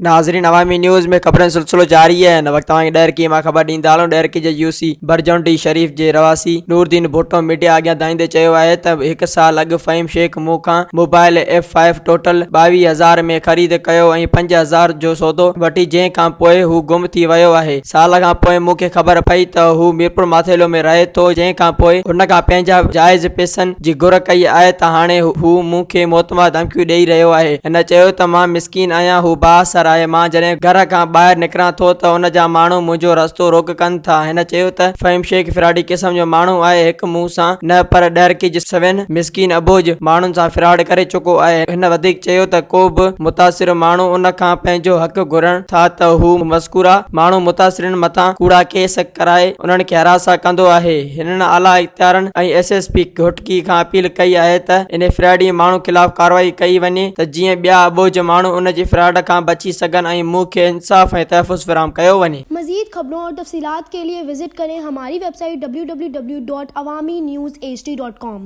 ناظرين عوامي نيوز ۾ خبرن جو سلسلو جاري آهي هن وقت اوهان کي ڏهرڪي مان خبر ڏيندا هلون ڏهرڪي جي يو سي برجونڊي شريف جي رهواسي نوردين ڀٽو ميڊيا اڳيان دانهيندي چيو آهي ته هڪ سال اڳ فهيم شيخ مون کان موبائل ايف فائيو ٽوٽل 22 هزار ۾ خريد ڪيو ۽ 5000 جو سودو وٺي جنهن کان پوء هو گم ٿي ويو آهي سال کان پوء مون کي خبر پئي ته هو ميرپورماٿيلو ۾ رهي ٿو جنهن کان پوء هن کان پنهنجا جائز پئسن جي گهر ڪئي آهي ته هاڻي هو مون کي موتمار ڌمڪيون ڏئي رهيو آهي. هن چيو ته مان مسڪين آهيان، هو بااثر آهي، مان جڏهن گهر کان ٻاهر نڪران ٿو ته ان جا ماڻهو منهنجو رستو روڪ ڪن ٿا. هن چيو ته فهيم شيخ فراڊي قسم جو ماڻهو آهي، هڪ مون سان نه پر ڏهرڪي جي سوين مسڪين اٻوجهه ماڻهن سان فراڊ ڪري چڪو آهي. هن وڌيڪ چيو ته ڪو به متاثر ماڻهو ان کان پنهنجو حق گهرڻ ٿا ته هو مذڪوره ماڻهو متاثرين مٿان ڪوڙا ڪيس ڪرائي انهن کي هراسان ڪندو آهي. هنن اعليٰ اختيارن ۽ ايس ايس پي گهوٽڪي کان اپيل ڪئي آهي ته انهي فراڊي ماڻهو خلاف ڪارروائي ڪئي وڃي ته جيئن ٻيا اٻوجهه ماڻهو ان جي فراڊ کان بچي سگهن ۽ مون کي انصاف ۽ تحفظ فراهم ڪيو وڃي. مزيد خبرون اور تفصيلات کے لئے وزٽ ڪرين ھماري web site www.awamiNewsHD.com.